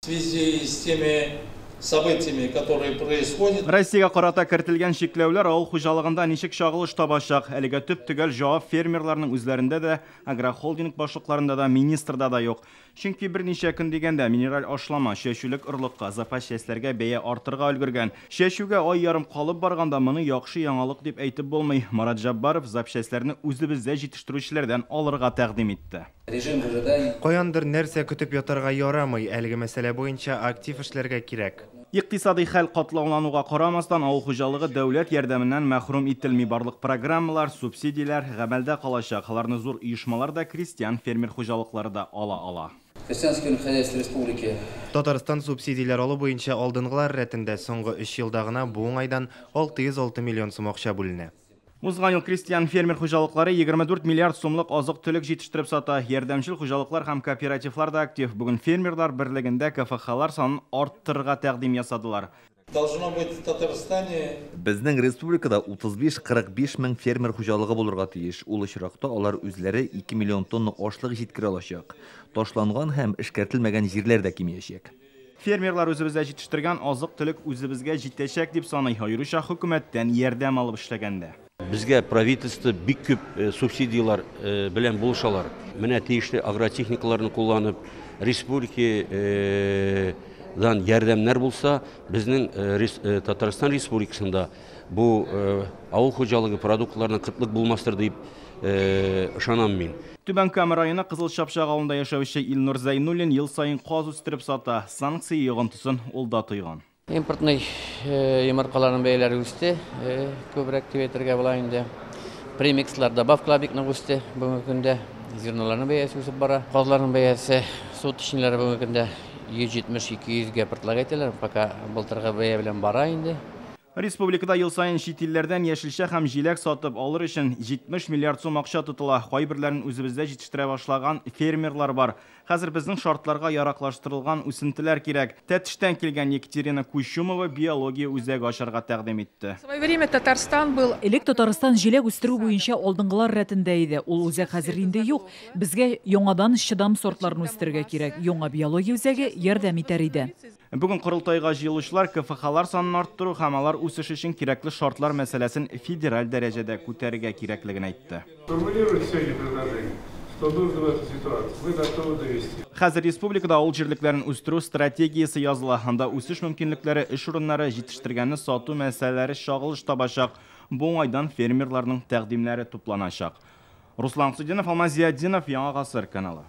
В связи с теми событиями, которые происходят. Россиягә карата кертелгән чикләүләр авыл хуҗалыгында ничек чагылыш табачак? Әлегә төп-төгәл җавап фермерларның үзләрендә дә, агрохолдинг башлыкларында да, министрда да юк. Чөнки берничә көн дигәндә минераль ашлама, чәчүлек орлыкка, запас частьләргә бәя артырга өлгергән. Чәчүгә ай ярым калып барганда моны яхшы яңалык дип әйтеп булмый. Марат Җаббаров запчастьләрне үзебездә җитештерүчеләрдән алырга тәкъдим итте. Режим выжидания. Каяндыр нәрсә көтеп ятарга ярамый, әлеге мәсьәлә буенча актив эшләргә кирәк. Икътисадый хәл катлаулануга карамастан, авыл хуҗалыгы дәүләт ярдәменнән мәхрүм ителми. Барлык программалар, субсидияләр гамәлдә калачак. Аларны зур оешмалар да, крестьян фермер хуҗалыклары да ала ала. Крестьянское хозяйство республики. Татарстан субсидияләр алу буенча алдынгылар рәтендә, соңгы 3 елда гына бу уңайдан 606 миллион сум акча бүленә. Узган ел крестьян фермер хуҗалыклары 24 миллиард сумлык азык-төлек җитештереп сата. Ярдәмчел хуҗалыклар һәм кооперативлар да актив. Бүген фермерлар берлегендә КФХлар санын арттырырга тәкъдим ясадылар. Должно быть в Татарстане. Безнең республикада 35-45 мең фермер хуҗалыгы булырга тиеш. Ул очракта алар үзләре 2 миллион тонна ашлык җиткерә алачак. Ташланган һәм эшкәртелмәгән җирләр дә кимиячәк. Фермерлар үзебездә җитештергән азык-төлек үзебезгә җитәчәк дип саный, аеруча хөкүмәттән ярдәм алып эшләгәндә. Безгә правительство бик күп субсидияләр белән булышалар. Менә тиешле агротехникаларны кулланып, республикадан ярдәмнәр булса, безнең Татарстан Республикасында бу авыл хуҗалыгы продуктларының кытлык булмастыр дип ышанам мин. Түбән Кама районы Кызыл Чапчак авылында яшәүче Илнур Зәйнуллин ел сайын каз үстереп сата. Санкция йогынтысын ул да тойган. Импортный йомыркаларның бәяләре үсте, күбрәк дип әйтергә була инде. Премикслар, добавкалар бик нык үсте бүгенге көндә. Зерноларның бәясе үсеп бара. Казларның бәясе, суточныйлары бүгенге көндә 170-200 гә предлагать итәләр, пока былтыргы бәя белән бара инде. Республикада ел сайын чит илләрдән яшелчә һәм җиләк сатып алыр өчен 70 миллиард сум акча тотыла. Кайберләрен үзебездә җитештерә башлаган фермерлар бар. Хәзер безнең шартларга яраклаштырылган үсентеләр кирәк. Тәтештән килгән Екатерина Кущумова биология үзәге ачарга тәкъдим итте. В свое время Татарстан был Элек Татарстан җиләк үстерү буенча алдынгылар рәтендә иде. Ул үзәк хәзер инде юк. Безгә яңадан чыдам сортларын үстерергә кирәк. Яңа биология үзәге ярдәм итәр иде. Бүген корылтайга җыелучылар КФХлар санын арттыру һәм алар үсеш өчен кирәкле шартлар мәсьәләсен федераль дәрәҗәдә күтәрергә кирәклеген әйтте. Формулировать сегодня предложение, что нужно в этой ситуации, мы готовы довести. Хәзер республикада авыл җирлекләрен үстерү стратегиясе языла. Анда үсеш мөмкинлекләре, эш урыннары, җитештергәнне сату мәсьәләләре чагылыш табачак. Бу уңайдан фермерларның тәкъдимнәре тупланачак. Руслан Судинов, Алмаз Зиятдинов, Яңа Гасыр каналы.